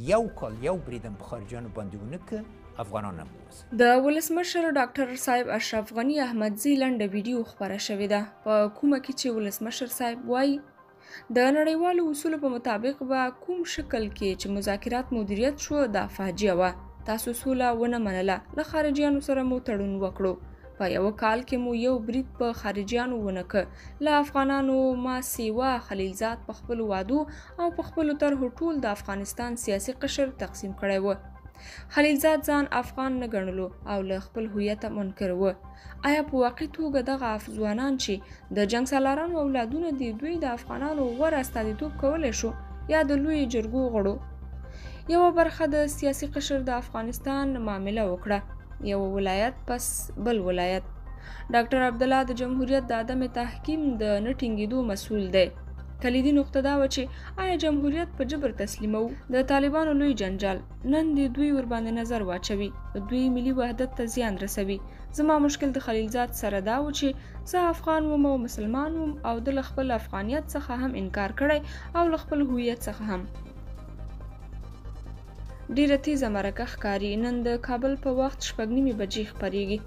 یو کال یو برید هم په خارجیانو باندې ونه که، افغانان هم ووځي. د ولسمشر ډاکټر صاحب اشرف غني احمدزي لنډه ویډیو خپره شوې ده، په کومه کې چې ولسمشر صاحب وایي، د نړیوالو اصولو په مطابق به کوم شکل کې چې مذاکرات مدیریت شو دا فاجعه وه. تاسو سوله ونه منله، له خارجیانو سره مو تړون وکړو، په یوه کال کې مو یو برید په خارجیانو ونه که، له افغانانو ما سیوا خلیلزاد په خپلو وعدو او په خپلو طرحو ټول د افغانستان سیاسي قشر تقسیم کړی و. خلیلزاد ځان افغان نه ګڼلو او له خپل هویته منکر و. آیا په واقعي توګه دغه ځوانان چې د جنګسالارانو اولادونه دي، دوی د افغانانو غوره استازیتوب کولی شو یا د لویې جرګو غړو؟ یوه برخه د سیاسي قشر د افغانستان معامله وکړه، یو ولایت پس بل ولایت. ډاکټر عبدالله د جمهوریت د عدم تحکیم د نه ټینګېدو مسؤل دی. کلیدي نقطه دا وه چې آیا جمهوریت په جبر تسلیموو؟ د طالبانو لوی جنجال نن دې دوی ورباندې نظر واچوي، دوی ملي وحدت ته زیان رسوي. زما مشکل د خلیلزاد سره دا و چې زه افغان وم او مسلمان وم او ده له خپل افغانیت څخه هم انکار کړی او له خپل هویت څخه هم. ډیره تیزه مرکه ښکاري، نن د کابل په وخت 6:30 بجې خپریږي.